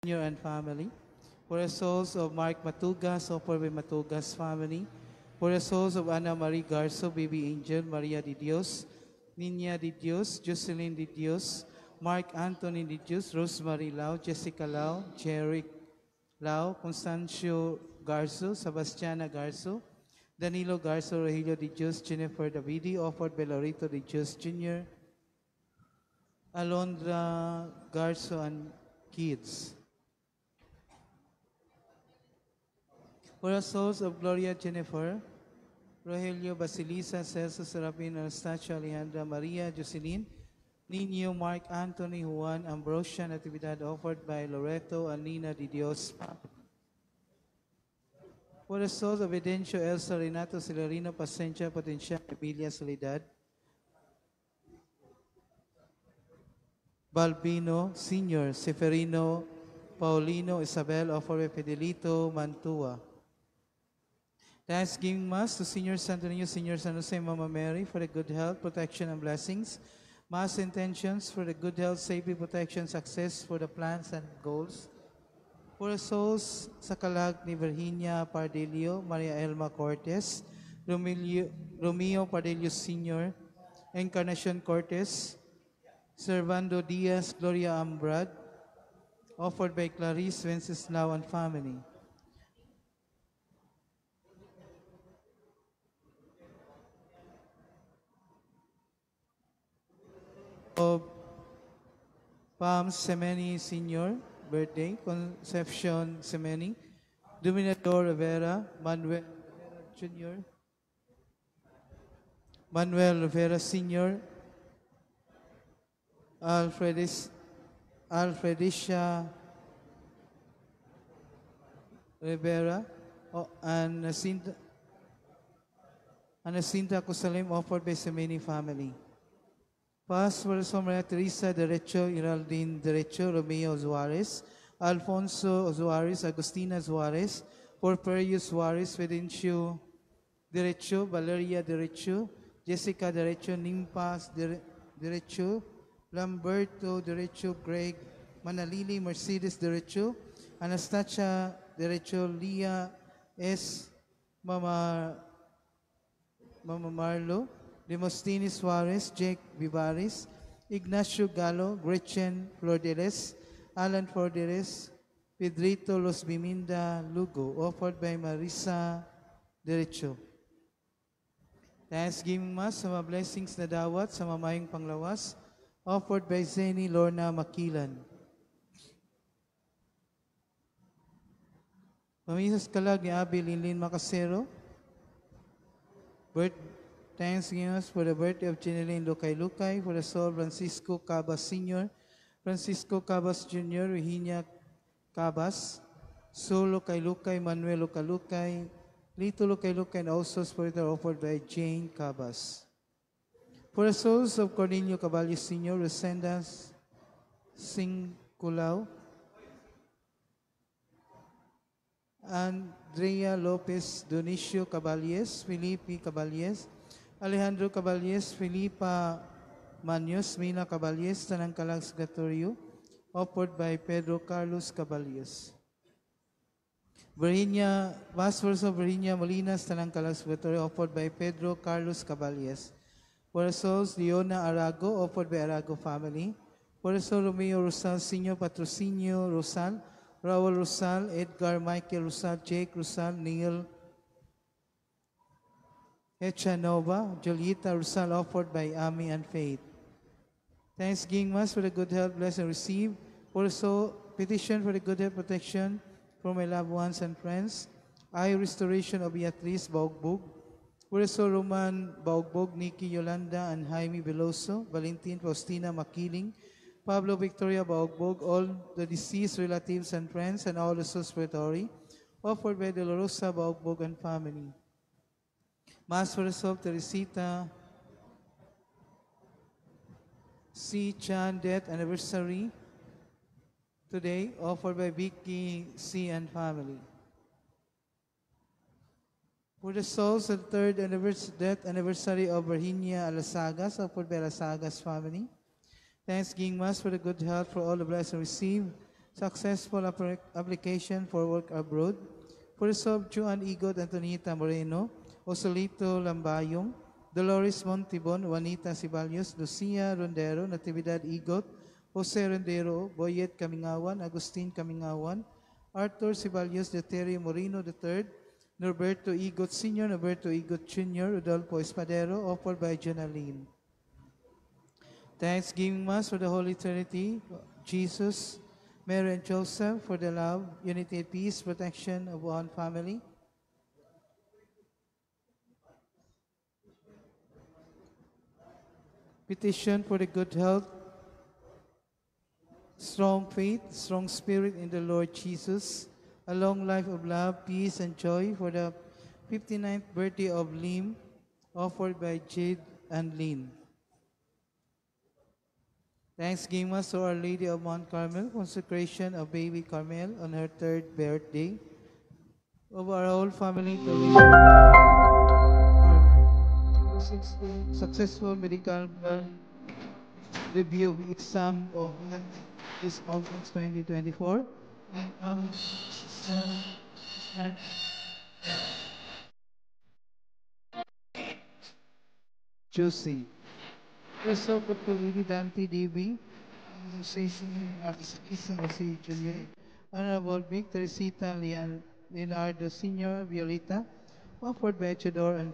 Jr. and family. For the souls of Mark Matugas, offered by Matugas family. For the souls of Ana Marie Garzo, Baby Angel, Maria de Dios, Niña de Dios, Jocelyn de Dios, Mark Anthony de Dios, Rosemary Lau, Jessica Lau, Jeric Lau, Constancio Garzo, Sebastiana Garzo, Danilo Garzo, Rogelio de Dios, Jennifer Davidi, offered by Lorito de Dios Jr., Alondra Garzo and kids. For the souls of Gloria Jennifer, Rogelio Basilisa, Celso Serapin, Anastasia Alejandra, Maria Jocelyn, Nino, Mark Anthony, Juan, Ambrosia, Natividad, offered by Loreto and Nina de Dios. For the souls of Edencio, Elsa, Renato, Celerino, Pacencia, Potencia, Emilia, Soledad, Balbino, Senior, Seferino, Paulino, Isabel, offered by Fidelito, Mantua. Thanksgiving Mass to Senior Santo Niño, Senior San Jose, Mama Mary for the good health, protection, and blessings. Mass intentions for the good health, safety, protection, success for the plans and goals. For the souls sa kalag ni Virginia Pardelio, Maria Elma Cortez, Romeo Pardelio Sr., Encarnacion Cortez, Servando Diaz, Gloria Ambrad, offered by Clarice Wenceslao and family. Of Pam Semeni Sr., birthday, Concepcion Semeni, Dominador Rivera, Manuel Rivera Jr., Manuel Rivera Sr., Alfredicia Rivera, and Jacinta Cusalim, offered by Semeni family. Past for Maria Teresa Derecho, Geraldine Derecho, Romeo Suarez, Alfonso Suarez, Agustina Suarez, Porfirio Suarez, Fidencio Derecho, Valeria Derecho, Jessica Derecho, Nimpas Derecho, Lamberto Derecho, Greg Manalili, Mercedes Derecho, Anastasia Derecho, Leah S. Mama Marlo, Demosthenes Suarez, Jake Vivaris, Ignacio Gallo, Gretchen Flordeles, Alan Flordeles, Pedrito Los Biminda Lugo, offered by Marisa Derecho. Thanksgiving Mass sa mga blessings na dawat sa mamayong panglawas, offered by Zeni Lorna Makilan. Pamisas kalag ni Abi Linlin Macasero. Birth Thanksgiving Mass for the birthday of Jeneline Lukay Lukay, for the soul Francisco Cabas Sr., Francisco Cabas Jr., Virginia Cabas, Solo Lukay Lukay, Manuel Lukay Lukay, Lito Lukay Lukay, and also spirit offered by Jane Cabas. For the souls of Cornelio Caballo Sr., Rosenda Singculao, Andrea Lopez, Dionisio Caballes, Felipe Caballes, Alejandro Caballes, Felipa Manos, Mina Caballes, Tanang Kalag Sgatorio, offered by Pedro Carlos Caballes. Virginia, Mass of Virginia Molinas, Tanang Kalag Sgatorio, offered by Pedro Carlos Caballes. For the souls, Leona Arago, offered by Arago family. For the soul, Romeo Rosal, Senior Patrocinio Rosal, Raul Rosal, Edgar Michael Rosal, Jake Rosal, Neil Echanova, Julieta Rosal, offered by Ami and Faith. Thanksgiving Mass for the good health, bless and receive. Also, petition for the good health protection for my loved ones and friends. I restoration of Beatrice Baugbog. Also, Roman Baugbog, Nikki Yolanda, and Jaime Veloso, Valentin Faustina Makiling, Pablo Victoria Baugbog, all the deceased relatives and friends, and all the suspiratory, offered by Dolorosa Baugbog and family. Mass for the soul of Teresita C. Chan death anniversary today, offered by Vicky C. and family. For the souls of the third death anniversary of Virginia Alasagas, offered by Alasagas family. Thanksgiving Mass for the good health for all the blessings received. successful application for work abroad, for the soul of Joan Igot, Antonita Moreno, Osolito Lambayong, Dolores Montibon, Juanita Ceballos, Lucia Rondero, Natividad Igot, Jose Rondero, Boyet Kamingawan, Agustin Kamingawan, Arthur Ceballos, Deterio Moreno III, Norberto Igot Sr., Norberto Igot Jr., Rodolfo Espadero, offered by Jonaline. Thanksgiving Mass for the Holy Trinity, Jesus, Mary, and Joseph, for the love, unity, and peace, protection of one family. Petition for the good health, strong faith, strong spirit in the Lord Jesus, a long life of love, peace, and joy for the 59th birthday of Lim, offered by Jade and Lynn. Thanksgiving Mass to Our Lady of Mount Carmel, consecration of baby Carmel on her third birthday, of our whole family to live our successful medical review exam of this August 2024. Josie. Reso Putuli Dante DB, Jr., Honorable Vic Teresita Leonardo Sr., Violeta, offered by Echador and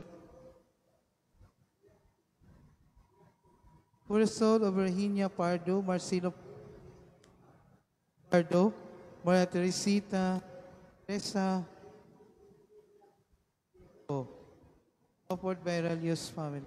for the soul of Virginia Pardo, Marcelo Pardo, Maria Teresita, Teresa, offered by Ralios family.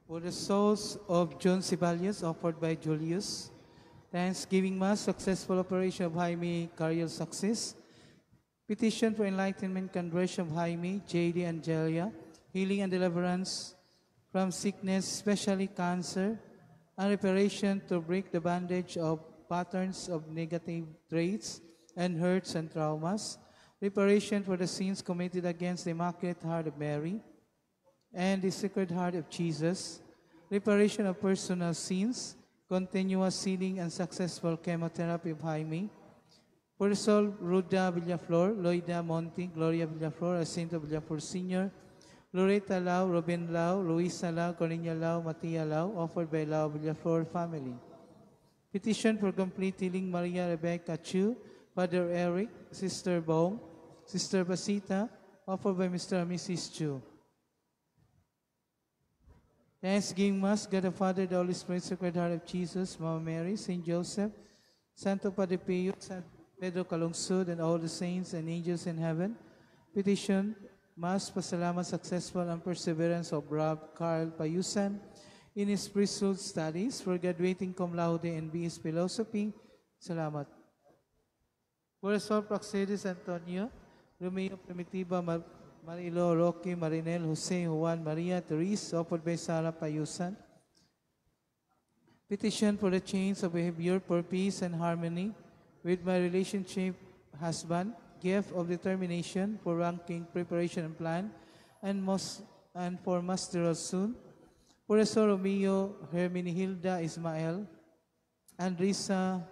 For the souls of John Ceballos, offered by Julius. Thanksgiving Mass, successful operation of Jaime Cariel success. Petition for enlightenment, conversion of Jaime, J.D. Angelia, healing and deliverance from sickness, especially cancer, and reparation to break the bandage of patterns of negative traits and hurts and traumas. Reparation for the sins committed against the Immaculate Heart of Mary and the Sacred Heart of Jesus, reparation of personal sins, continuous healing and successful chemotherapy of Jaime, for the soul Ruda Villaflor, Loida Monti, Gloria Villaflor, Jacinto Villaflor Sr., Loretta Lau, Robin Lau, Luisa Lau, Corina Lau, Matia Lau, offered by Lau Villaflor family. Petition for complete healing, Maria Rebecca Chu, Father Eric, Sister Bong, Sister Basita, offered by Mr. and Mrs. Chu. Thanksgiving Mass, God the Father, the Holy Spirit, Sacred Heart of Jesus, Mama Mary, Saint Joseph, Santo Padre Pio, San Pedro Calungsod, and all the saints and angels in heaven. Petition, Mass, pasalamat successful and perseverance of Rob Carl Payusan in his priesthood studies for graduating cum laude in BS Philosophy. Salamat. For Sol Praxedes Antonio, Romeo Primitiva, Marilo, Roque, Marinel, Jose, Juan, Maria, Therese, offered by Sara Payusan. Petition for the change of behavior for peace and harmony with my relationship husband, gift of determination for ranking, preparation and plan, and for masteral soon. For the Romeo, Herminihilda, Ismael, Andrisa,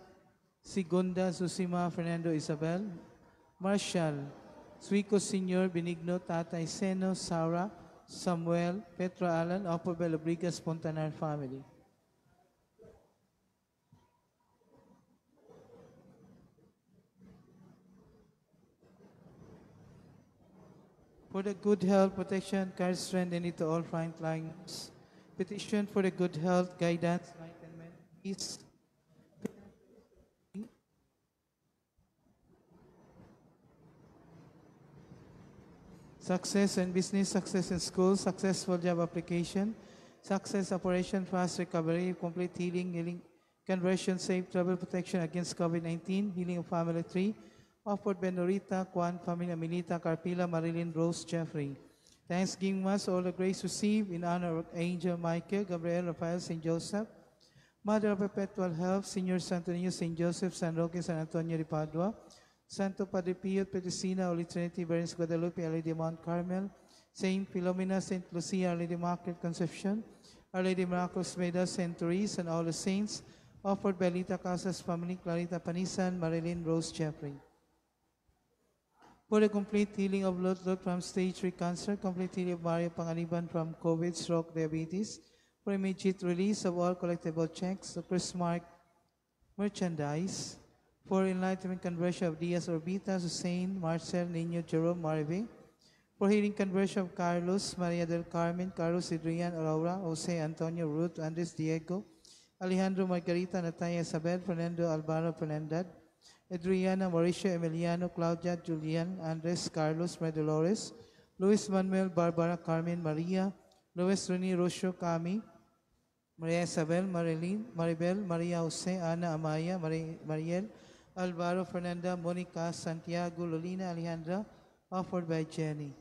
Segunda, Susima, Fernando, Isabel, Marshall, Suico Sr., Benigno, Tatay, Seno, Sarah, Samuel, Petra Alan, offered by Lobrigas Fontanar family. For the good health, protection, courage, strength, and to all frontliners. Petition for the good health, guidance, enlightenment, peace. Success in business, success in school, successful job application, success operation, fast recovery, complete healing, healing, conversion, safe travel, protection against COVID-19, healing of family tree, offered by Norita, Kwan, family Amilita, Carpila, Marilyn, Rose, Jeffrey. Thanksgiving Mass, all the grace received in honor of Angel Michael, Gabriel, Raphael, St. Joseph, Mother of Perpetual Help, Senior Santo Niño, St. Joseph, San Roque, San Antonio de Padua, Santo Padre Pio, Petesina, Holy Trinity, Berenice Guadalupe, Our Lady of Mount Carmel, Saint Philomena, Saint Lucia, Our Lady Immaculate Conception, Our Lady Miraculous Medal, Saint Therese, and all the saints, offered by Lita Casas family, Clarita Panisan, Marilyn Rose Jeffrey. For the complete healing of Lot Lot from stage 3 cancer, complete healing of Mario Panganiban from COVID, stroke, diabetes, for immediate release of all collectible checks, the Christmark merchandise, for enlightenment conversion of Diaz Orbita, Hussein, Marcel, Nino, Jerome, Marve, for healing conversion of Carlos, Maria del Carmen, Carlos, Adrian, Aurora, Jose, Antonio, Ruth, Andres, Diego, Alejandro, Margarita, Natalia, Isabel, Fernando, Alvaro, Fernandez, Adriana, Mauricio, Emiliano, Claudia, Julian, Andres, Carlos, Maria Dolores, Luis Manuel, Barbara, Carmen, Maria, Luis, Rene, Rocio, Cami, Maria Isabel, Marilyn, Maribel, Maria Jose, Ana, Amaya, Mariel, Alvaro, Fernanda, Monica, Santiago, Lolina, Alejandra, offered by Jenny.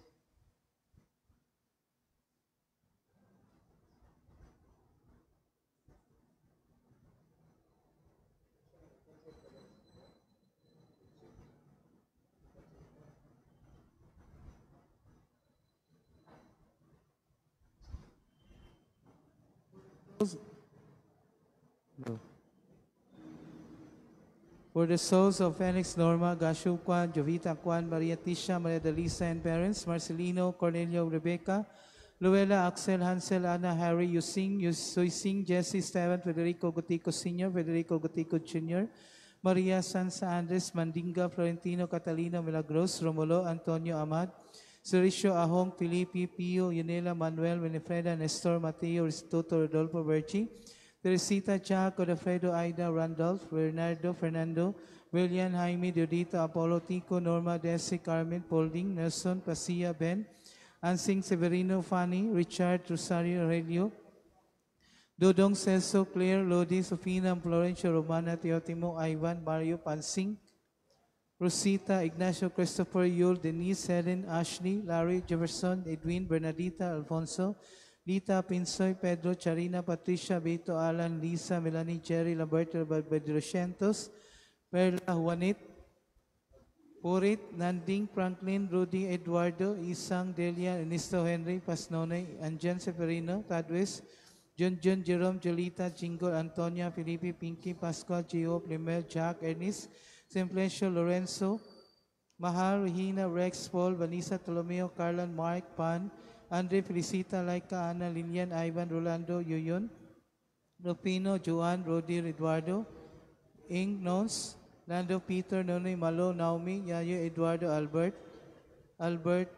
No. For the souls of Felix, Norma, Gashu Kwan, Jovita Kwan, Maria Tisha, Maria Delisa and parents, Marcelino, Cornelio, Rebecca, Luella, Axel, Hansel, Ana, Harry, Yusing, Suising, Jesse, Steven, Federico Gutico Sr., Federico Gutico Jr., Maria Sansa Andres, Mandinga, Florentino, Catalino, Milagros, Romulo, Antonio, Amad, Cericio, Ahong, Felipe, Pio, Yunela, Manuel, Winifreda, Nestor, Mateo, Restituto, Rodolfo, Berchi, Teresita, Jack, Godofredo, Aida, Randolph, Bernardo, Fernando, William, Jaime, Diodita, Apollo, Tico, Norma, Desi, Carmen, Paulding, Nelson, Pasia, Ben, Ansing, Severino, Fanny, Richard, Rosario, Aurelio, Dodong, Celso, Claire, Lodi, Sofina, Florencio, Romana, Teotimo, Ivan, Mario, Pansing, Rosita, Ignacio, Christopher, Yul, Denise, Helen, Ashley, Larry, Jefferson, Edwin, Bernadita, Alfonso, Lita, Pinsoy, Pedro, Charina, Patricia, Beto, Alan, Lisa, Melanie, Jerry, Lamberto, Bedrocientos, Perla, Juanit, Purit, Nanding, Franklin, Rudy, Eduardo, Isang, Delia, Ernesto, Henry, Pasnone, Anjan Severino, Tadwis, Junjun, Jerome, Jolita, Jingle, Antonia, Felipe, Pinky, Pascual, Gio, Plimel, Jack, Ernest, Simplesio, Lorenzo, Mahal, Regina, Rex, Paul, Vanessa, Tolomeo, Carlan, Mark, Pan, Andre, Felicita, Laika, Ana, Lilian, Ivan, Rolando, Yuyun, Rufino, Joan, Rodi, Eduardo, Ing, Nons, Lando, Peter, Nonoy, Malo, Naomi, Yayo, Eduardo, Albert, Albert,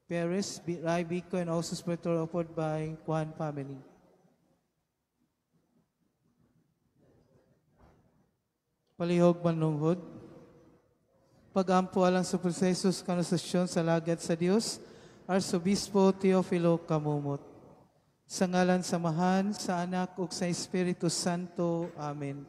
Perez, Rai, Bico, and also Spector, offered by Juan family. Palihog manunghod. Pag-ampo alang sa proseso sa kanasasyon sa lagat sa Dios, Arsobispo Teofilo Camomot. Sa ngalan sa Amahan, sa Anak ug sa Espiritu Santo. Amen.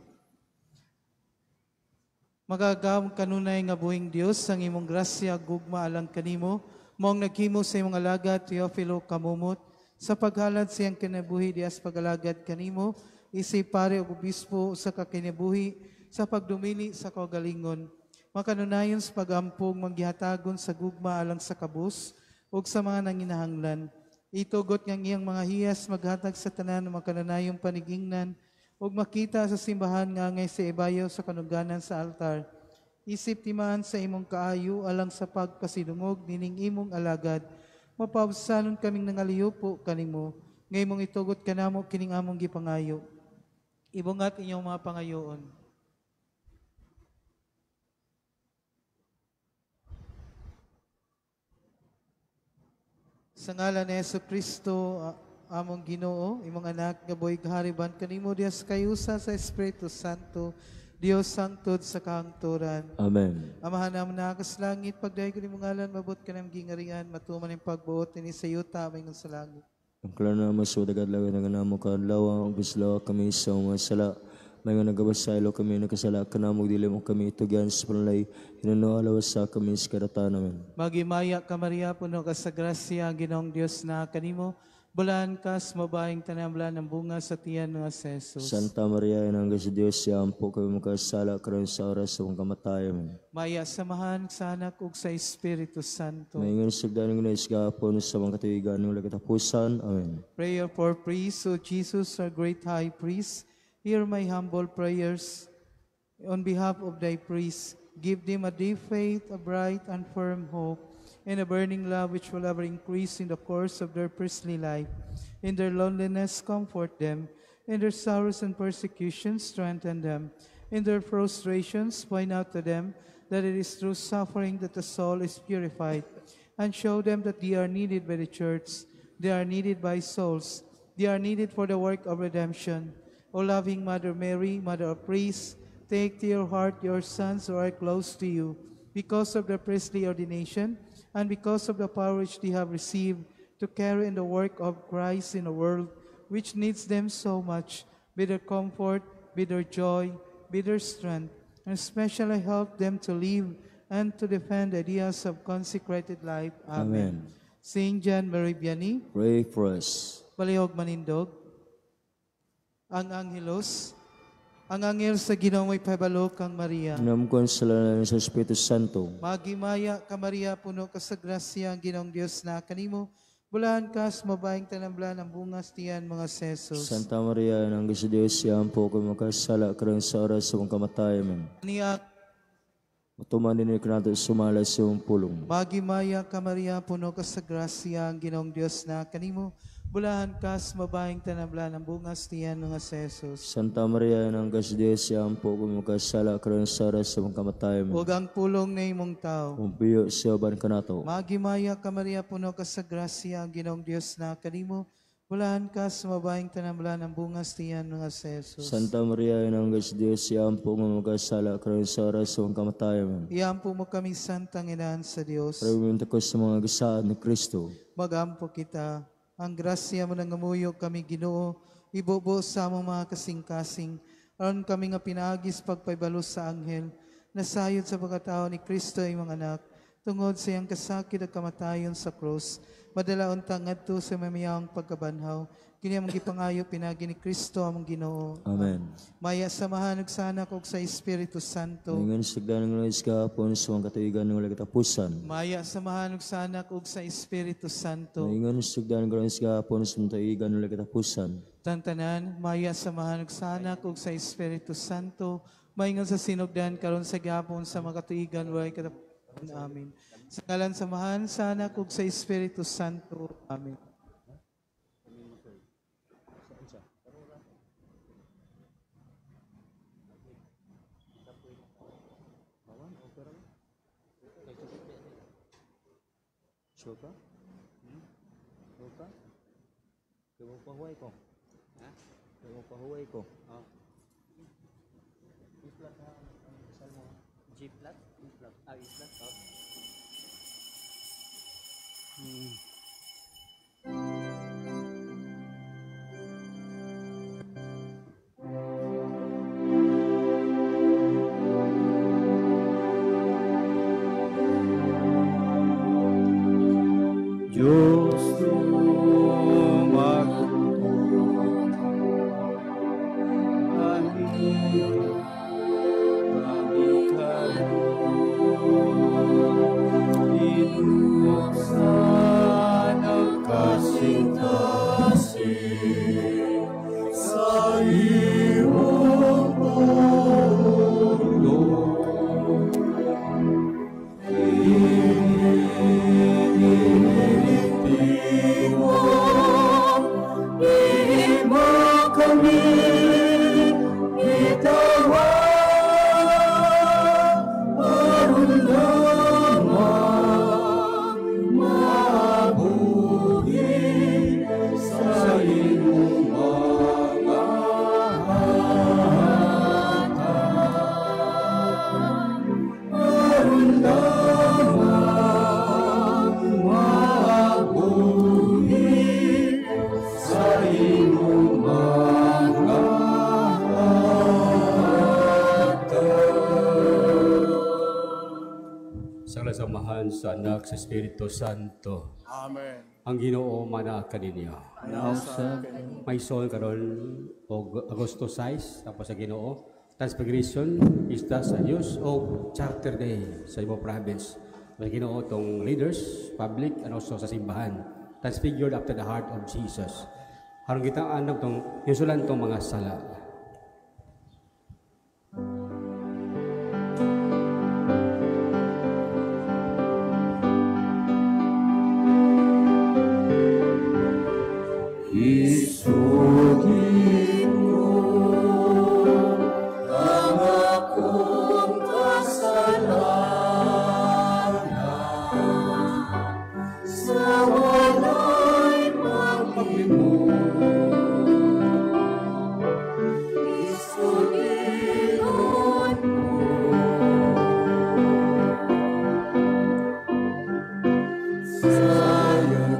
Magagam kanunay nga buhing Dios ang imong grasya gugma alang kanimo, maong naghimo sa imong alagad Teofilo Camomot sa paghalad siyang kinabuhi dias pagalagad kanimo, isip pare ug obispo sa kakinabuhi sa pagdumili sa kaugalingon. Makanunayon sa pag-ampong manggihatagon sa gugma alang sa kabus ug sa mga nanginahanglan. Itugot nga iyang mga hiyas maghatag sa tanan makanunayong panigingnan ug makita sa simbahan nga angay sa ibayo sa kanuganan sa altar. Isip timaan sa imong kaayo alang sa pagpasidungog nining imong alagad. Mapaubsanon kaming nangaliupo kanimo. Nga imong itugot kanamo kining among gipangayo. Ibungat inyong mga pangayoon. Sa ngalan ni Hesus Kristo, among Ginoo, imong anak nga buhi kahariban kanimo Dios kayusa sa Espiritu Santo, Dios sangtod sa kahangturan. Amen. Amahan namon na sa langit, pagdayon imong ngalan, mabot ka namong gingarian, matuman ang pagbuot dinhi sa yuta maingon sa langit. Ang klaro na mas wadagad lawin nga namo kaadlaw ug bislaw kami sa mga sala. May nga nagabasaylo kami nakasala kanamo dili mo kami itugyan sa panalay hinuno alawas sa kami sa karatan namin. Magimaya ka Maria, puno ka sa grasya, ang Ginoong Dios na kanimo. Bulan ka sa mabaing tanamlan ng bunga sa tiyan nga si Jesus. Santa Maria, Inang sa Dios, siya po kami makasala karon sa oras sa among kamatayon. Maya samahan sa Anak ug sa Espiritu Santo. Maingon sa ng Ginoo gahapon sa mga katuigan ng katapusan. Amen. Prayer for priests, O Jesus, our great high priest, hear my humble prayers on behalf of thy priests. Give them a deep faith, a bright and firm hope, and a burning love which will ever increase in the course of their priestly life. In their loneliness, comfort them. In their sorrows and persecutions, strengthen them. In their frustrations, point out to them that it is through suffering that the soul is purified, and show them that they are needed by the church, they are needed by souls, they are needed for the work of redemption. O loving Mother Mary, Mother of Priests, take to your heart your sons who are close to you, because of their priestly ordination, and because of the power which they have received to carry in the work of Christ in a world which needs them so much. Be their comfort, be their joy, be their strength, and especially help them to live and to defend the ideas of consecrated life. Amen. Amen. Saint John Marie Vianney, pray for us. Palihog manindog. Ang Angelus, ang anghel sa Ginoo mo'y pahibalo kang Maria. Namkuan sa lalan sa Espiritu Santo. Magimaya ka Maria, puno ka sa grasya, ang Ginoong Dios na kanimo. Bulahan ka sa mabaing tanamblan ang bungas tiyan mga Jesus. Santa Maria, Inang sa Dios, siya po kami makasala karon sa oras sa among kamatayon. Amen. Niya Matuman din ni kanato sumala sa iyong pulong. Magimaya ka Maria, puno ka sa grasya, ang Ginoong Dios na kanimo. Bulahan ka sa mabaing tanamblan ang bungas tiyan mga Jesus. Santa Maria, Inang sa Dios, siya po kami makasala karon sa oras sa among kamatayon. Ug ang pulong na imong tao. Umpiyo siya ban kanato. Magimaya ka Maria, puno ka sa grasya, ang Ginoong Dios na kanimo. Bulahan ka sa mabaing tanamblan ang bungas tiyan mga Jesus. Santa Maria, Inang sa Dios, siya po kami makasala karon sa oras sa among kamatayon. Iampo mo kami, Santang Inahan sa Dios. Prayer ko sa mga gasaan ni Kristo. Magampo kita. Ang grasya mo nangamuyo kami, Ginoo, ibubo sa among mga kasing-kasing. Aron kami nga pinaagis pagpaybalo sa anghel, nasayod sa pagkatao ni Kristo imong anak, tungod sa iyang kasakit at kamatayon sa krus, madala unta ngadto sa mamiyang pagkabanhaw. Kini among gipangayo pinagi ni Kristo among Ginoo. Amen. Maya samahan ug sa Anak ug sa Espiritu Santo. Ingon sa ganang Luis kahapon sa mga katuigan ng walay katapusan. Maya samahan ug sa Anak ug sa Espiritu Santo. Ingon sa ganang Luis kahapon sa mga katuigan ng walay katapusan. Tantanan, maya samahan ug sa Anak ug sa Espiritu Santo. Maingon sa sinugdan karon sa gihapon sa mga katuigan walay katapusan. Amen. Sa ngalan samahan sa Anak ug sa Espiritu Santo. Amen. Sure ka? Sure ka? Kaya mo pahuway ko. Ha? Kaya mo pahuway ko. Oh. E-flat ha? Ang kasal mo? G-flat? E-flat. Ah, E-flat? Oh. Diyos tumak kami karon sa sa Anak, sa Espiritu Santo. Amen. Ang Ginoo mana kaninyo. May sol karon og Agosto 6 tapos sa Ginoo. Transfiguration pista sa Dios o Charter Day sa imo province. May Ginoo tong leaders, public and also sa simbahan. Transfigured after the heart of Jesus. Aron kita anok tong hisulan tong mga sala. Isugid ko ang akong kasalanan sa walay paglimot. Isugiron ko sa iyong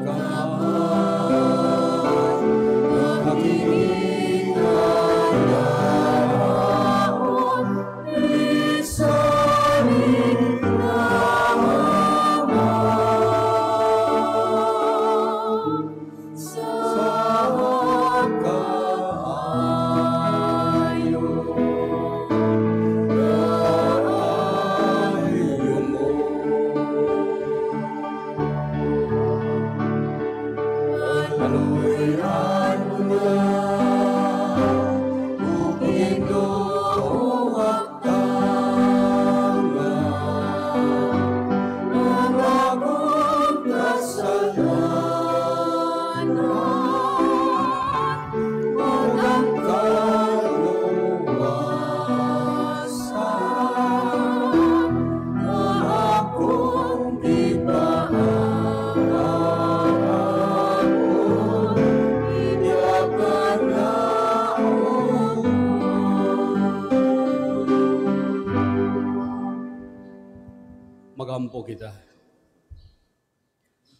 Magampo kita.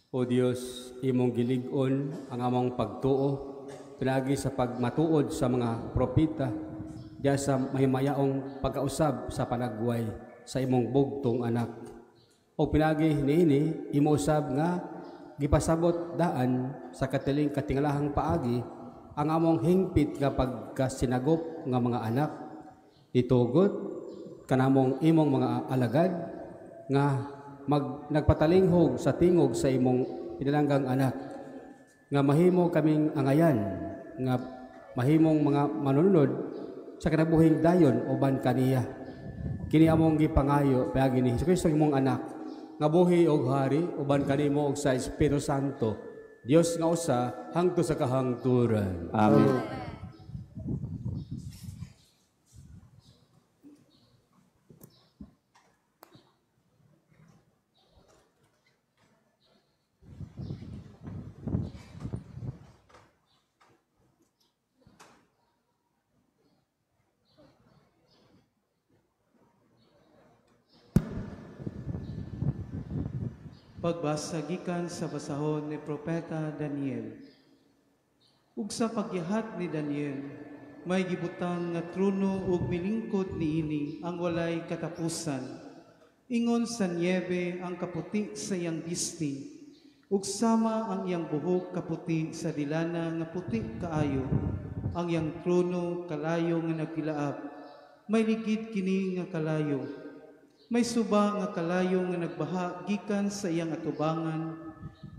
O Dios, imong gilig-on ang among pagtuo pinagi sa pagmatuod sa mga propeta diya sa mahimayaong pagkausab sa panagway sa imong bugtong anak. O pinagi niini imo usab nga gipasabot daan sa katiling katingalahang paagi ang among hingpit nga pagkasinagop nga mga anak. Itugot kanamong imong mga alagad nga nagpatalinghog sa tingog sa imong pinalanggang anak, nga mahimo kaming angayan, nga mahimong mga manunod sa kinabuhing dayon uban kaniya. Kini among gipangayo paagi ni Hesukristo imong anak, nga buhi og hari uban kanimo og sa Espiritu Santo, Dios nga usa hangtod sa kahangturan. Amen. Pagbasa gikan sa basahon ni Propeta Daniel. Ug sa pagyahat ni Daniel, may gibutang nga trono ug milingkod niini ang walay katapusan. Ingon sa niyebe ang kaputi sa iyang bisti, ug sama ang iyang buhok kaputi sa dilana nga puti kaayo. Ang iyang trono kalayo nga naggilaab, may ligid kini nga kalayo. May suba nga kalayo nga nagbaha gikan sa iyang atubangan,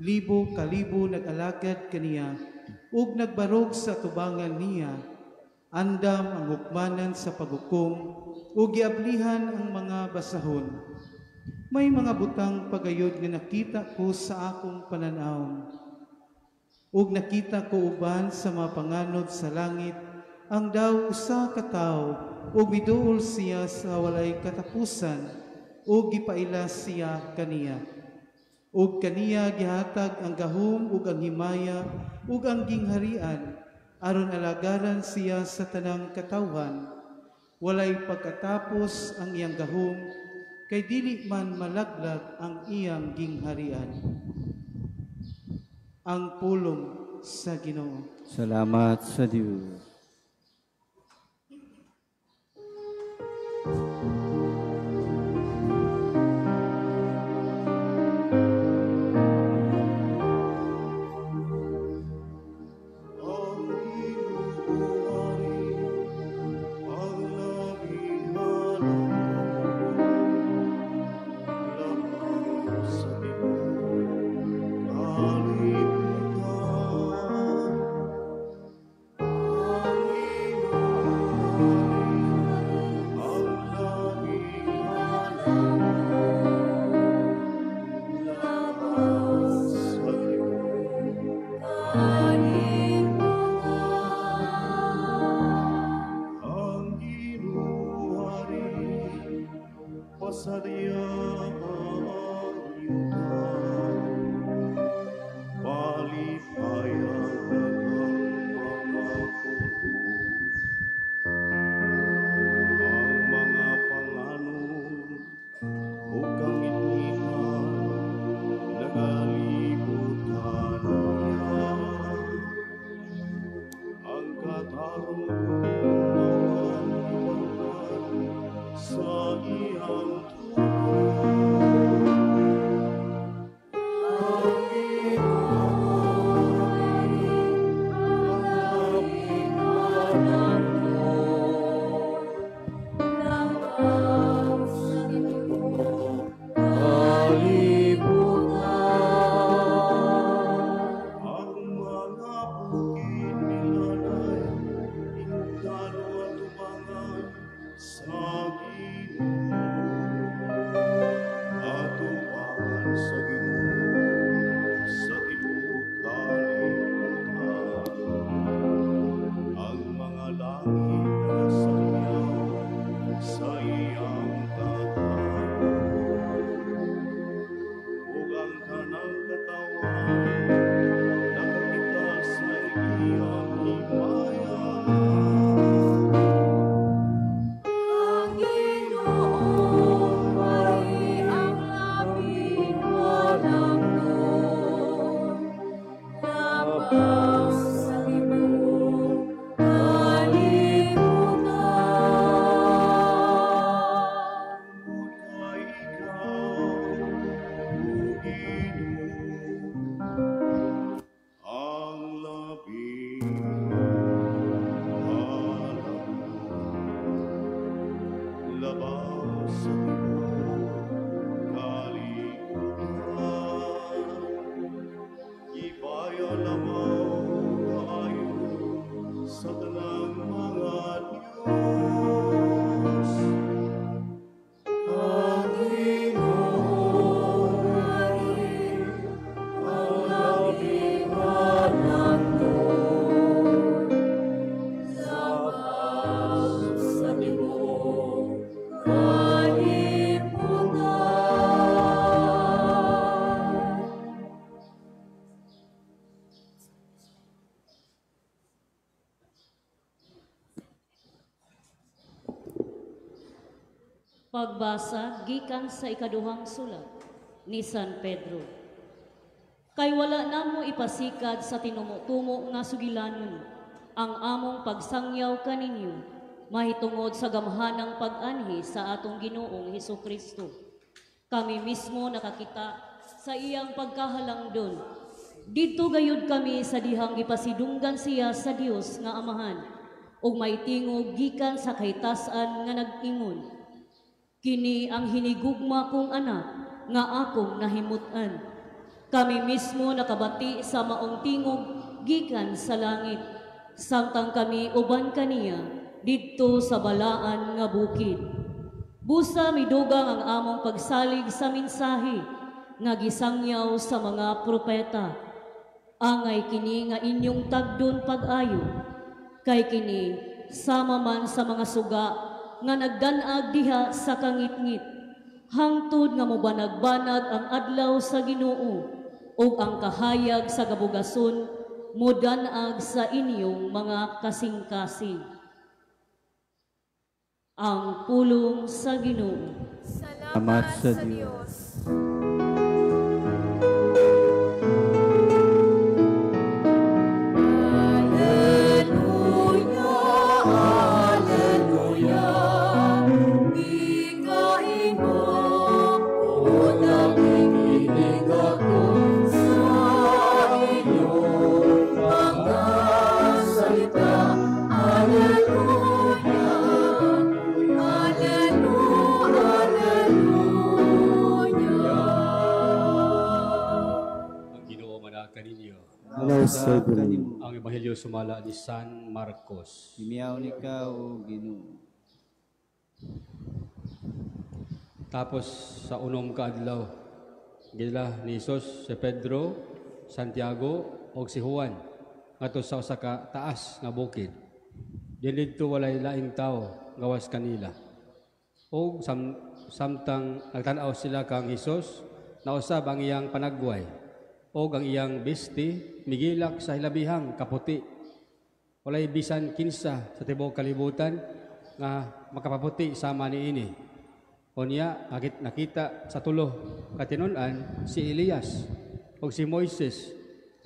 libo kalibo nag-alagad kaniya, ug nagbarog sa atubangan niya. Andam ang hukmanan sa paghukom, ug giablihan ang mga basahon. May mga butang pagayod nga nakita ko sa akong pananawon. Ug nakita ko uban sa mga panganod sa langit, ang daw usa ka tawo, ug miduol siya sa walay katapusan, ug gipaila siya kaniya. Ug kaniya gihatag ang gahom ug ang himaya ug ang gingharian, aron alagaran siya sa tanang katawhan. Walay pagkatapos ang iyang gahom, kay dili man malaglag ang iyang gingharian. Ang pulong sa Ginoo. Salamat sa Dios. Kalibutan. Ang Ginoo hari, pasadya ang yuta. Palipaya daghang mga puno. Ang mga panganon ug kangitngitan nagalibutan niya. Ang katarong mao ang gibanban sa iyang trono. Ang Ginoo ang labing malamnon, labaw sa tibuok kalibutan. Ang mga bukid milanay, hinugdano atubangan sa Ginoo. Atubangan sa Ginoo sa tibuok kalibutan. Ang mga langit nagasayaw sa iyang katarong, ug ang tanang katawhan nakakita sa iyang himaya. Ang Ginoo hari ang labing malamnon, labaw sa tibuok kalibutan. Tungod kay ikaw, O Ginoo, ang labing malamnon, labaw sa tibuok kalibutan. Gibaya labaw kaayo sa tanang mga Diyos. Ang Ginoo hari ang labing malamnon, labaw sa tibuok kalibutan. Pagbasa gikan sa ikaduhang sulat ni San Pedro. Kay wala namo ipasikad sa tinumo-tumo nga sugilanon ang among pagsangyaw kaninyo mahitungod sa gamhanang pag-anhi sa atong Ginoong Hesukristo. Kami mismo nakakita sa iyang pagkahalangdon. Didto gayud kami sa dihang gipasidunggan siya sa Dios nga Amahan ug may tingog gikan sa kahitasan nga nag-ingon, "Kini ang hinigugma kong anak nga akong nahimut-an." Kami mismo nakabati sa maong tingog gikan sa langit, samtang kami uban kaniya didto sa balaan nga bukid. Busa midugang ang among pagsalig sa mensahe nga gisangyaw sa mga propeta. Angay kini nga inyong tagdon pag-ayo, kay kini sama man sa mga suga nga nagdan-ag diha sa kangitngit, hangtod nga mobanag-banag ang adlaw sa Ginoo ug ang kahayag sa gabugason modan-ag sa inyong mga kasing-kasing. Ang pulong sa Ginoo. Salamat sa sa Diyos. Diyos. Alleluia, Alleluia, Ikain mo, o nakikinig ako sa inyong mga salita. Alleluia, Alleluia, Alleluia. Ang Ginoo manaa kaninyo. Sa kanimo. Ang Ebanghelyo sumala ni San Marcos. Himyaon ikaw, o Ginoo. Tapos sa unom ka adlaw, gidala ni Jesus si Pedro, Santiago ug si Juan ngadto sa usa ka taas nga bukid. Diyan didto walay laing tawo gawas kanila. Og samtang nagtan-aw sila kang Hesus, nausab ang iyang panagway og ang iyang bisti migilak sa hilabihang kaputi. Walay bisan kinsa sa tibuok kalibutan nga makapaputi sama niini. Unya nakita sa tulo katinun-an si Elias ug si Moises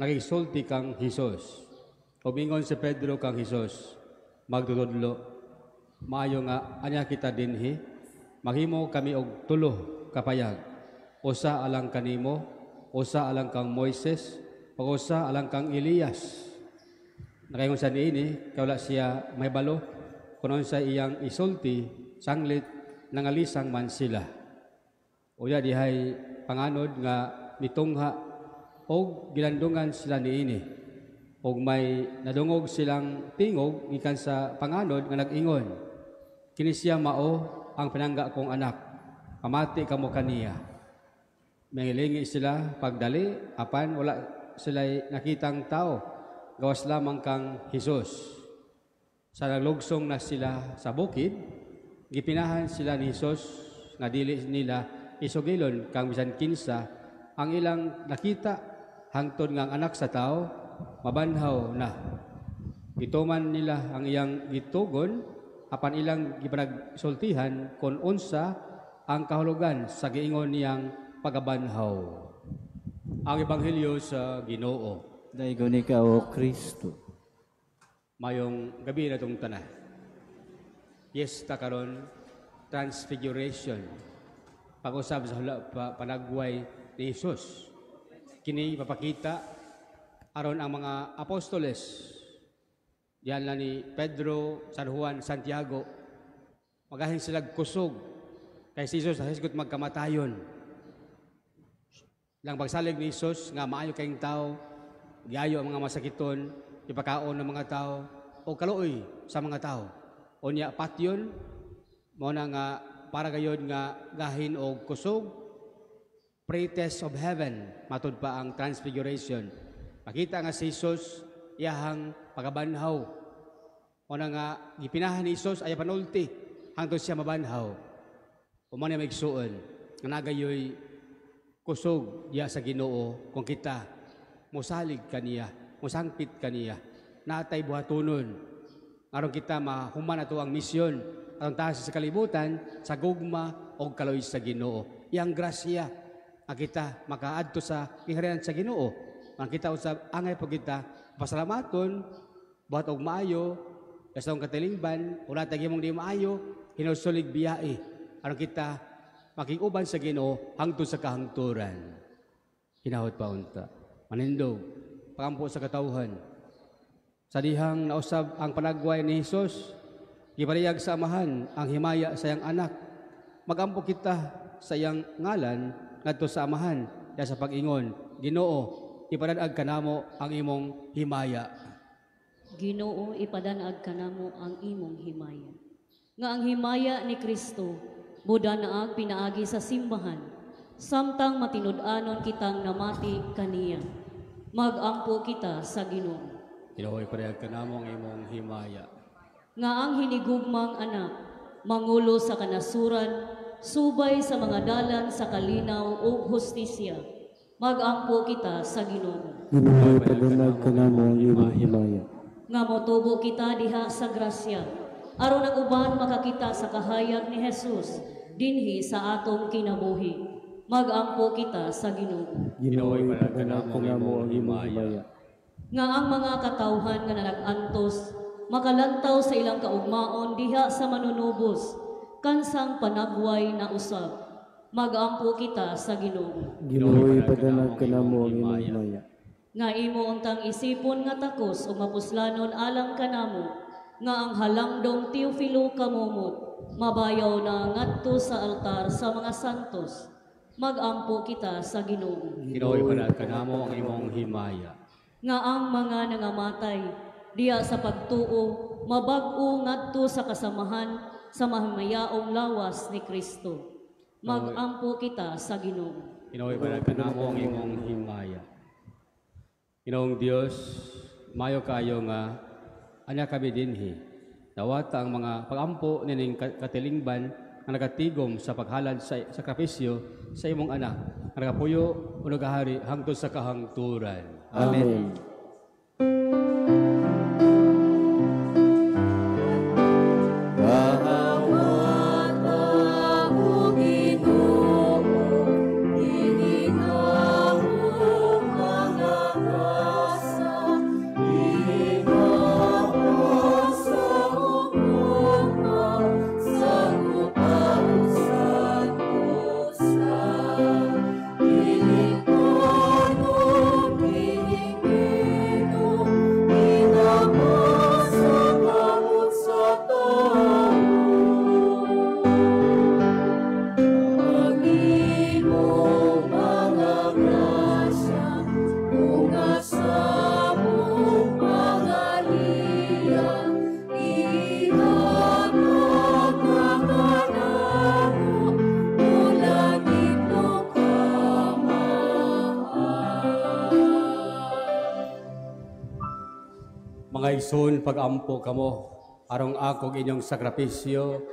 nagigsulti kang Hesus. Ug mingon si Pedro kang Hesus, "Magtutudlo, maayo nga anya kita dinhi, maghimo kami og tulo ka payag, usa alang kanimo, usa alang kang Moises, ug usa alang kang Elias." Nakaingon sa niini kay wala siya mahibalo kun unsa iyang isulti, sanglit nangalisang man sila. Unya dihay panganod nga mitungha og gilandungan sila niini. Og may nadungog silang tingog gikan sa panganod nga nag-ingon, "Kini siya mao ang pinangga kong anak, pamati kamo kaniya." Mangilingi sila pagdali, apan wala sila'y nakitang tao, gawas lamang kang Hesus. Sa naglugsong na sila sa bukid, gipinahan sila ni Hesus nga dili nila isugilon kang bisan kinsa ang ilang nakita hangtod nga ang anak sa tao mabanhaw na. Gituman nila ang iyang gitugon, apan ilang gipanagsultihan kon unsa ang kahulugan sa giingon niyang pagabanhaw. Ang Ebanghelyo sa Ginoo. Daygon ikaw, O Kristo. Mayong gabi na itong tanan. Piyesta karon, Transfiguration. Pag-usab sa hula pa, panagway ni Jesus. Kini mapakita aron ang mga apostoles. Diyan na ni Pedro, San Juan, Santiago. Magahin sila kusog kay si Jesus hisgot magkamatayon. Lang pagsalig ni Jesus nga maayo kayong tao, giayo ang mga masakiton, ipakaon ng mga tao, o kaluoy sa mga tao. Unya patyon, mao na nga para gayon nga gahin og kusog, pretest of heaven, matud pa ang transfiguration. Makita nga si Jesus iyahang pagabanhaw. Mao na nga gipinahan ni Jesus ay panulti hangtod siya mabanhaw. Umana may igsuon nga nagayoy kusog diya sa Ginoo kung kita mosalig kaniya, mosangpit kaniya, natay buhatunon aron kita mahuman ato ang misyon atong taas sa kalibutan sa gugma og kaloy sa Ginoo. Iyang grasya ang kita makaadto sa gingharian sa Ginoo. Ang kita usab angay pag kita pasalamaton buhat og maayo sa atong katilingban, wala tay gihimong di maayo, hinusulig biyae aron kita makig-uban sa Ginoo hangtod sa kahangturan. Hinahot pa unta, manindog, pagampo sa katawhan. Sa dihang nausab ang panagway ni Hesus, gipariyag sa Amahan ang himaya sa iyang anak. Magampo kita sa iyang ngalan ngadto sa Amahan diha sa pag-ingon, Ginoo, ipadanag kanamo ang imong himaya. Ginoo, ipadanag kanamo ang imong himaya. Nga ang himaya ni Kristo mudanaag pinaagi sa simbahan, samtang matinud-anon kitang namati kaniya. Magampo kita sa Ginoo. Ginoo, ipadanag kanamo ang imong himaya. Nga ang hinigugmang anak mangulo sa kanasuran, subay sa mga dalan sa kalinaw ug hustisya. Magampo kita sa Ginoo. Ginoo, ipadanag kanamo ang imong himaya. Nga motubo kita diha sa grasya, aron ang uban makakita sa kahayag ni Jesus dinhi sa atong kinabuhi. Magampo kita sa Ginoo. Ginoo, ipadanag kanamo ang imong himaya. Nga ang mga katawhan nga nalag-antos makalantaw sa ilang kaugmaon diha sa manunubos kansang panagway na usab. Magampo kita sa Ginoo. Ginoo, ipadanag kanamo ang imong himaya. Nga imo untang isipon nga takos ug mapuslanon alang kanamo nga ang halangdong Teofilo kamomot mabayaw na ngadto sa altar sa mga santos. Magampo kita sa Ginoo. Ginoo, ipadanag kanamo ang imong himaya. Nga ang mga nangamatay diha sa pagtuo mabag-o ngadto sa kasamahan sa mahimayaong lawas ni Kristo. Magampo kita sa Ginoo. Ginoo, ipadanag kanamo ang imong himaya. Ginoong Dios, mayo kaayo nga anya kami dinhi. Nawata ang mga pagampo nining katilingban nga nagatigom sa paghalad sa sakripisyo sa imong anak nga nagapuyo o nagahari hangtod sa kahangturan. Amen. Mga igsoon, pag-ampo kamo arong akog inyong sakripisyo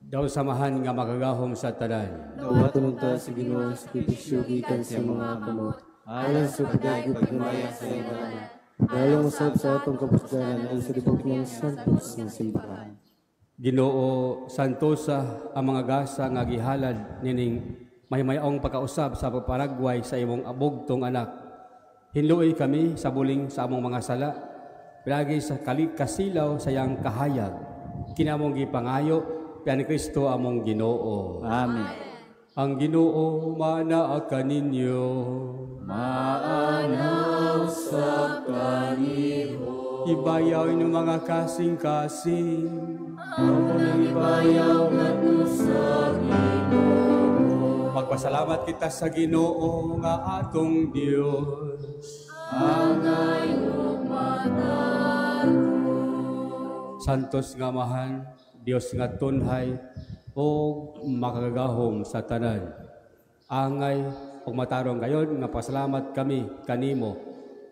daw samahan nga makagahom sa tanan. Dawaton ta sa Ginoo ang sakripisyo gikan sa mga kamot. Alang sa pagdagig paghimaya sa iyang ngalan. Pagdalong usab sa atong kapusdanan ay sa libok ng santos ng simbahan. Ginoo, santosa ang mga gasa nga gihalad nining mahimayaong pagkausab sa pagparagway sa imong bugtong anak. Hinluoy kami sa buling sa among mga sala, pilagi sa kasilaw sa iyang kahayag. Kinamong gipangayo, pian Kristo among Ginoo. Amen. Ang Ginoo maanaa kaninyo. Maanaw sa kanimo. Ibayaw inyong mga kasing-kasing. Amo nang ibayaw ngadto sa Ginoo. Magpasalamat kita sa Ginoo nga atong Dios. Angay ug matarong. Santos nga Amahan, Dios nga tunhay ug makagagahom sa tanan. Angay ug matarong gayon nga pasalamat kami kanimo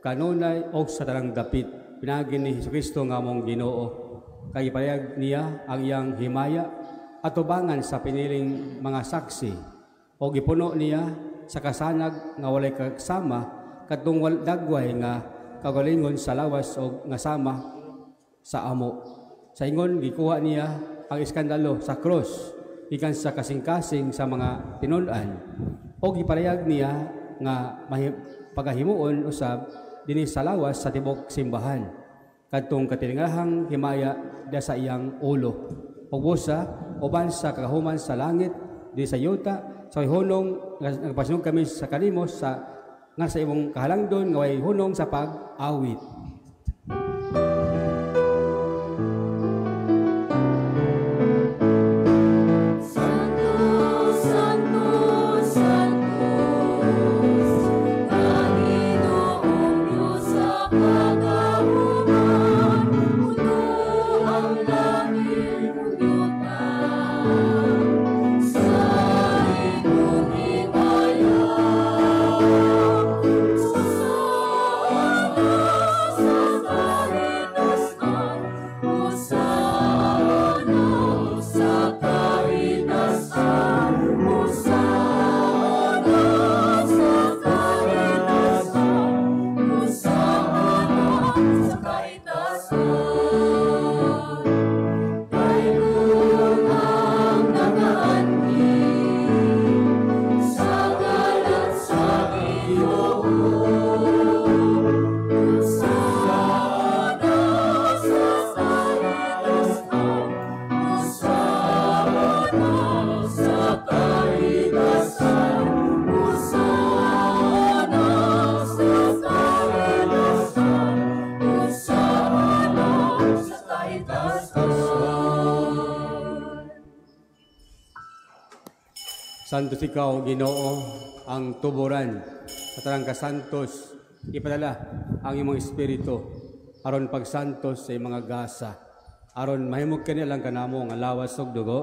kanunay og sa tanang dapit pinaagi ni Hesukristo nga among Ginoo. Kay ipayag niya ang iyang himaya atubangan sa piniling mga saksi og gipuno niya sa kasanag nga walay kasama kadtong dagway nga kagalingon sa lawas og nga sama sa amo. Sa ingon gikuha niya ang iskandalo sa krus gikan sa kasing-kasing sa mga tinun-an og giparayag niya nga pagahimuon usab dinhi sa lawas sa tibok simbahan kadtong katilingahang himaya da sa iyang ulo. Ug busa uban sa kagahuman sa langit dinhi sa yuta sa hunong nagpasinog kami sa kanimo sa nga sa imong kahalangdon nga way hunong sa pag-awit. Santos ikaw, Ginoo, ang tuburan sa tanang kasantos. Ipadala ang imong espiritu aron pagsantos sa mga gasa. Aron mahimog kani lang kanamo nga lawas ug dugo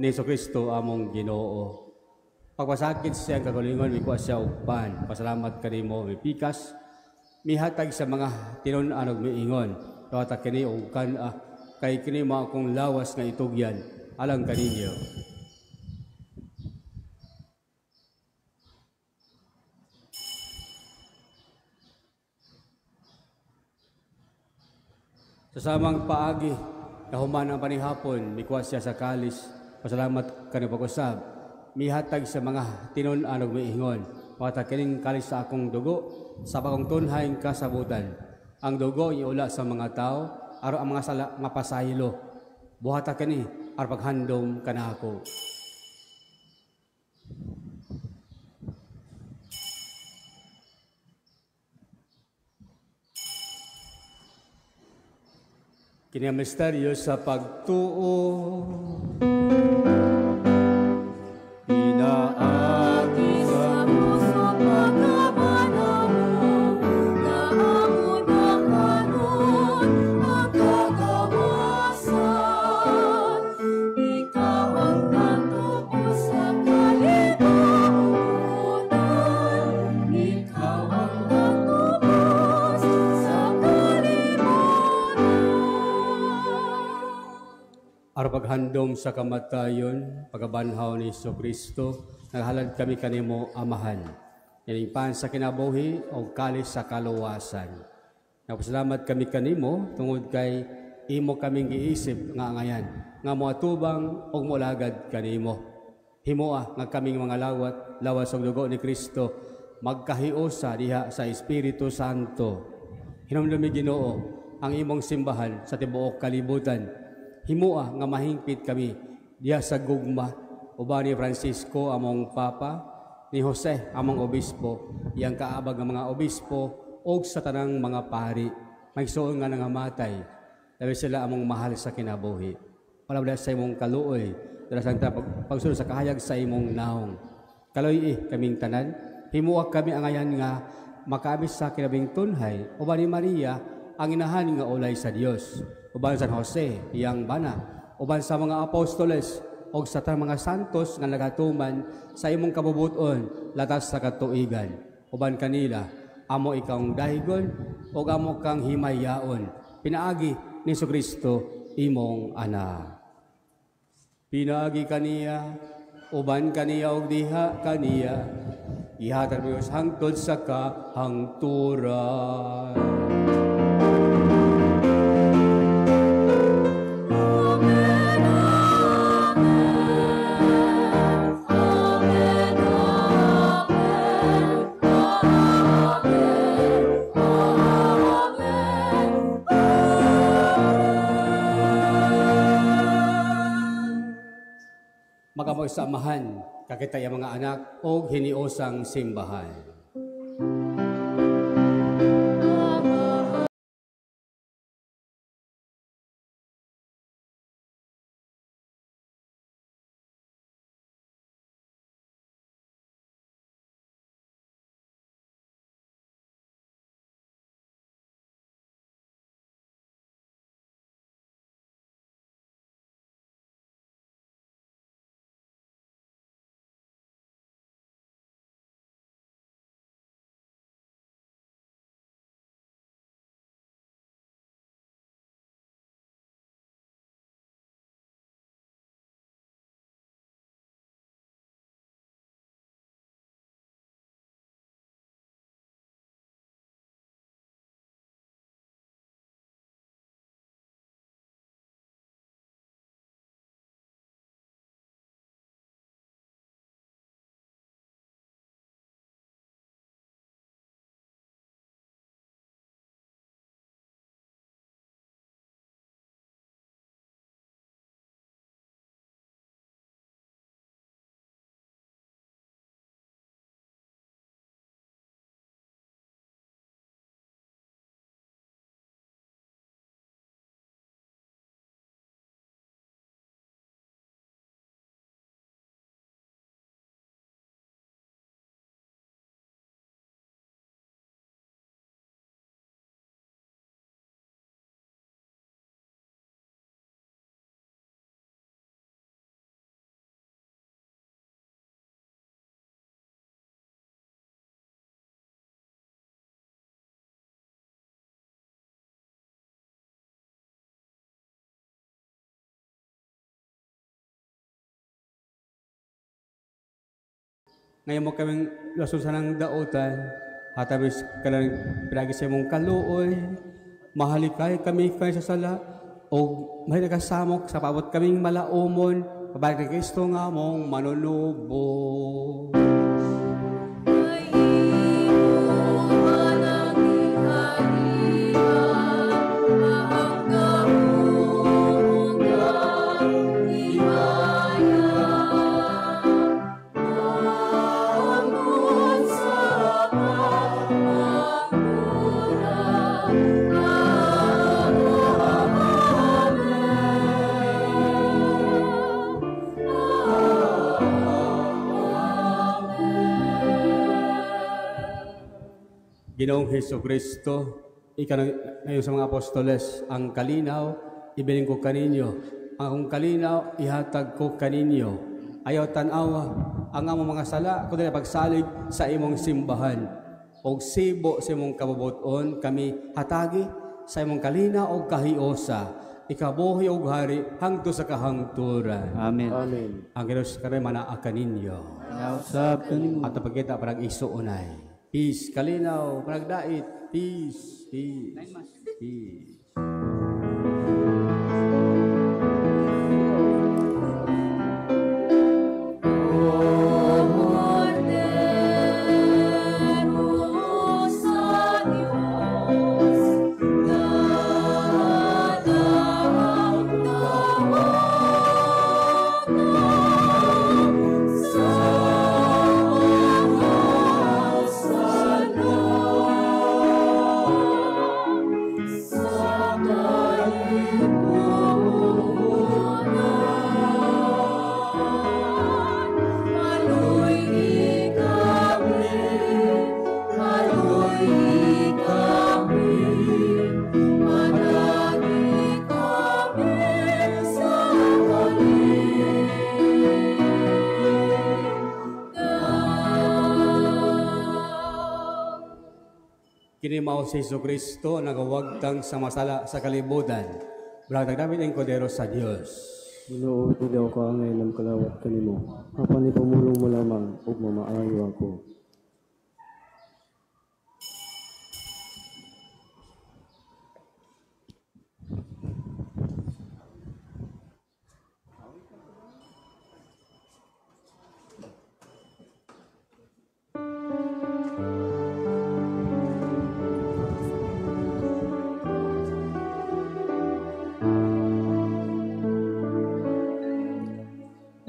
ni Hesukristo among Ginoo. Pagpasakit siya ang kagalingon, mikuha siya og pan. Pasalamat kanimo, mipikas. Mihatag sa mga tinun-an og miingon, "Duhata kini og kan-a, kay kini mao akong lawas nga itugyan alang kaninyo." Sa samang paagi, nahuman ang panihapon, mikuha siya sa kalis, pasalamat kanimo pag-usab, mihatag sa mga tinun-an og miingon, "Duhata kining kalis sa akong dugo, sa bagong tunhayng kasabutan. Ang dugo iula sa mga tao, aron ang mga sala mapasaylo. Buhata kini aron paghandom kanako." Kini ang misteryo sa pagtuo. Pinaagi sa puso pagkabanamo, naamo na karon ang kagawasan. Ikaw ang natubos sa kalibutan, ikaw ang natubos sa kalibutan. Aron paghandom sa kamatayon, pagkabanhaw ni Jesucristo, naghalad kami kanimo, Amahan. Ining pan sa kinabuhi o kalis sa kaluwasan. Nagpasalamat kami kanimo tungod kay imo kaming giisip nga angayan, nga moatubang ug moalagad kanimo. Himoa nga kaming mga lawat, lawas ug dugo ni Kristo, magkahiusa diha sa Espiritu Santo. Hinumdumi, Ginoo, ang imong simbahan sa tibuok kalibutan. Himoa nga mahingpit kami diha sa gugma uban ni Francisco among Papa, ni Jose among Obispo, iyang kaabag nga mga obispo ug sa tanang mga pari. Magsuon nga nangamatay, labi sila among mahal sa kinabuhi. Wala sa imong kaluoy, dala sa pagsulod sa kahayag sa imong naong. Kaloy-i kaming tanan, himoa kami angayan nga makaabis sa kinabing tunhay uban ni Maria ang inahan nga ulay sa Dios, uban San Jose iyang bana, uban sa mga apostoles og sa tanang mga santos nga nagatuman sa imong kabubuton latas sa katuigan. Uban kanila amo ikang dahigon ug amo kang himayaon, pinaagi ni Jesucristo imong Anak. Pinaagi kaniya, uban kaniya ug diha kaniya, ihatag Dios hangtod sa kahangturan. Amen, amen, amen, amen, amen, amen. Mag-ampo sa Amahan, kakita ang mga anak og hiniusang simbahan. Ngayon mo kaming luwason sa nang daotan, hatabis ka lang pinagi sa imong kaluoy, mahalikay kami kay sa sala, o may nagasamok sa paabot kaming malaumon, pabalik ni Kristo nga mong manunubo. Ginoong Hesus Kristo, ikaw ngayon sa mga apostoles, ang kalinaw, ibilin ko kaninyo. Ang akong kalinaw, ihatag ko kaninyo. Ayaw tanawa ang among mga sala, kundi pagsalig sa imong simbahan. Og sibo sa imong kabubuton, kami hatagi sa imong kalinaw og kahiosa. Ikabuhi og hari hangtod sa kahangturan. Amen. Amen. Ang Ginoo sa kanila manaa kaninyo. Nausab kanimo. At pagkita parang isuunay. Peace, kalinaw, panagdait, peace, peace, peace. Kini mao si Hesus Kristo nagawagtang sa masala sa kalibutan. Bulatag namin ang kodero sa Dios. Ginoo, dili ako kaangay ng kalawat kanimo. Apan ipamulong mo lamang ug mamaayo ako.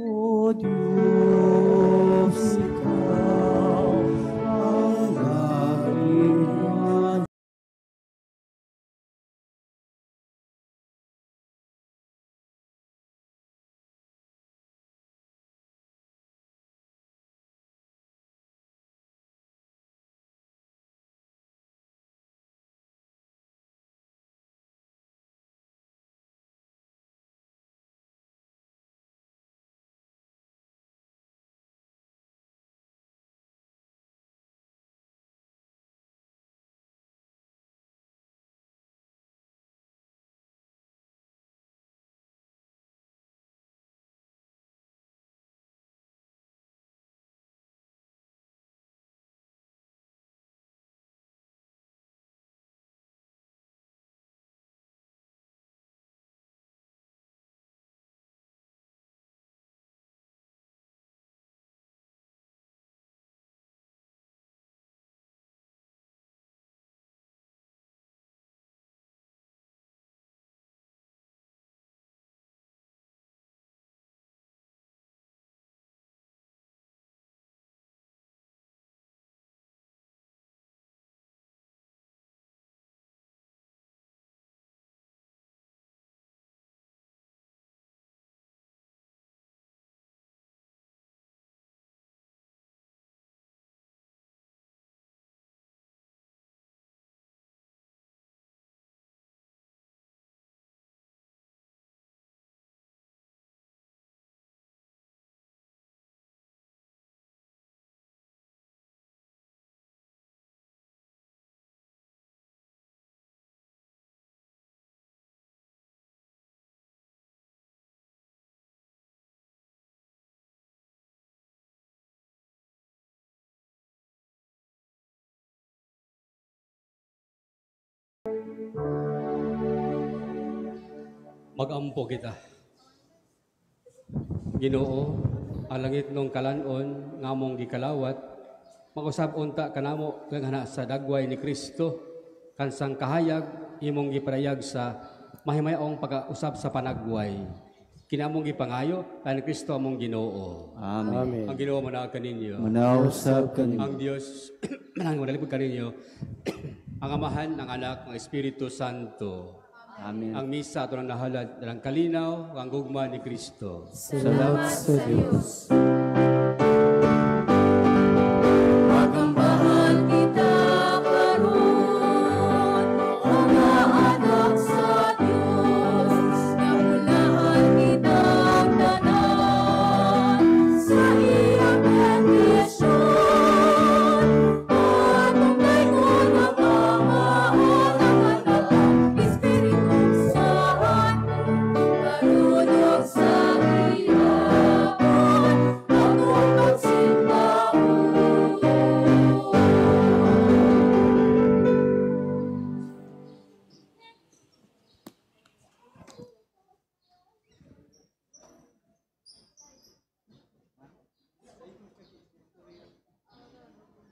O Diyos, ikaw Magampo kita. Ginoo, ang langitnong kalan-on nga among gikalawat, mag-usab unta kanamo ngana sa dagway ni Kristo kansang kahayag imong giparayag sa mahimayaong pagkausab sa panagway. Kinamong gipangayo kan Kristo among Ginoo. Amen. Amen. Ang Ginoo manaag kaninyo. Manausab kaninyo. Ang Dios manang manalipod kaninyo. Ang Amahan, ang Anak, ang Espiritu Santo. Amen. Ang misa ato nang nahalad ng kalinaw, ang gugma ni Kristo. Salamat sa Diyos.